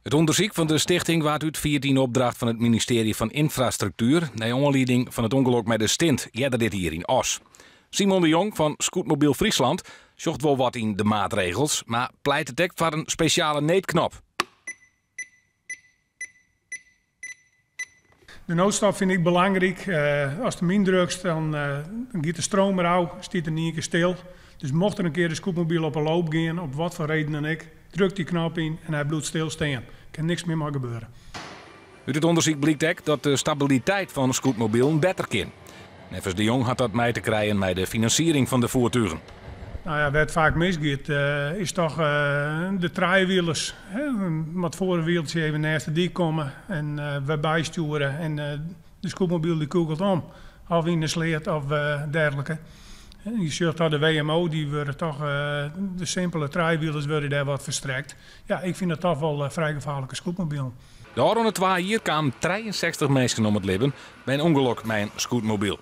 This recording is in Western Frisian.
It ûndersyk fan de stichting waard útfierd yn opdracht fan it ministearje fan Ynfrastruktuer nei oanlieding fan it ûngelok mei de Stint earder dit jier yn Oss. Simon de Jong fan Scootmobiel Friesland sjocht wol wat yn de maatregels, mar pleitet ek foar in spesjale needknop. De noodstop fyn ik belangryk. Ast him yndrukst, dan giet de stroom derôf, stiet er yn ien kear stil. Dus mocht der in kear de scootmobyl op 'e loop gean, op wat foar reden dan ek, druk dy knop yn en hy bliuwt stil stean. Kin niks mear mei gebeure. Ut it ûndersyk blykt ek dat de stabiliteit fan scootmobilen better kin. Neffens De Jong hat dat mei te krijen mei de finansiering fan de foertugen. Nou ja, wêr't faak misgiet is toch de trijewielers. Moat foar in wieltsje even nêst de dyk komme en wer bystjoere en de scootmobyl dy kûgelt om. Of yn de sleat of dergelike. Je sjocht dat de WMO dy wurde toch, de simpele trijewielers wurde dêr wat ferstrekt. Ja, ik fyn dat toch wol frij gefaarlike scootmobilen. De ôfrûne twa jier kamen 63 minsken om it libben by in ûngelok mei in scootmobyl.